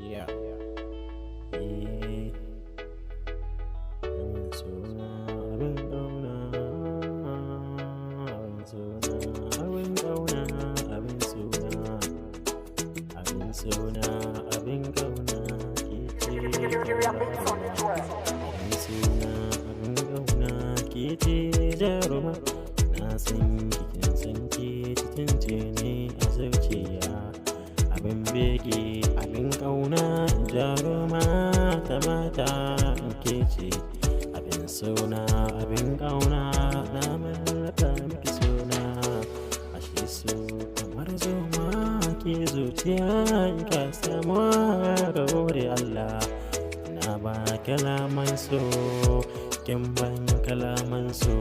Yeah. Eh, abin sona, abin ƙauna, abin sona, abin ƙauna, abin sona, abin sona, abin ƙauna, ke ce tauraruwa. Abin sona, abin ƙauna, ke ce jaruma. Na san ki, kin san ke ne a zuciya. Abin bege, abin ƙauna, jaruma ta mata ke ce. Abin sona, abin ƙauna, na mallaka miki sona. Ashe so kamar zuma ke zuciya, in ka samu ka gode Allah. Na ba kalaman so, kin ban kalaman so.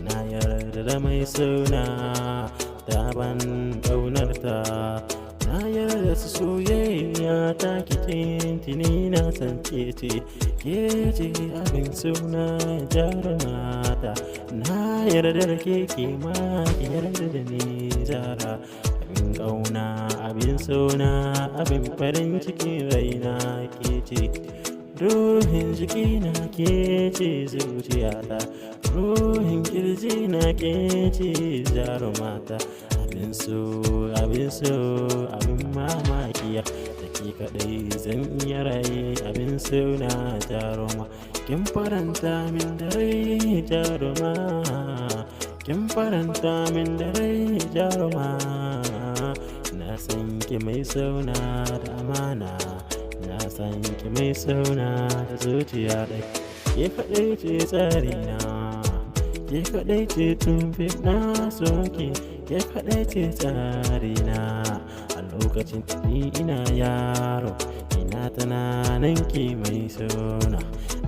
Na yarda da mai sona, ta ban ƙaunarta. Na yarda su soyayya ta ki, tintini na san ke ce, ke ce abin sona, jarumata. Na yarda da ke, ke ma ki yarda da ni, Zara. Abin ƙauna, abin sona, abin farin cikin raina ke ce. Ruhin jikina ke ce, zuciyata, ruhin kirjina ke ce, jarumata. Abin so, abin so, abin mamakiya, da ke kaɗai zan iya raye. Abin sona, jaruma, kin faranta min da rai, jaruma. Kin faranta min da rai, jaruma. Na san ki mai sona da amana. Na san ki mai sona da zuciya ɗaya. Ke kaɗai ce tsarina, ke kaɗai ce tun na soke, ke kaɗai ce tsarina. A lokacin ni ina yaro, ina tunanin ki mai sona.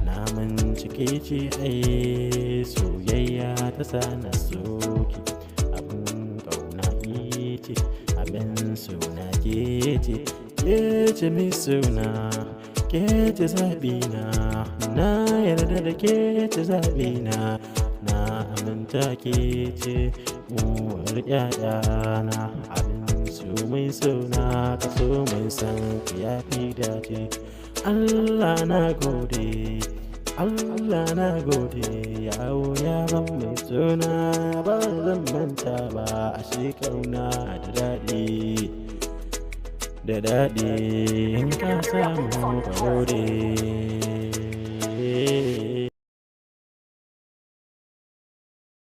Na mance ke ce ai soyayya ta sa na soki. Abin ƙauna ke ce, abin sona ke ce, ke ce mai sona, ke ce zaɓina. Na yarda da ke ce zaɓina, na aminta ke ce uwar 'ya'yana. Abin so mai sona, ka so mai san ka ya fi dace. Allah na gode, Allah na gode, yawo yaban mai sona, ba zan manta ba. Ashe ƙauna da daɗi, da daɗi, in ka samu ka gode.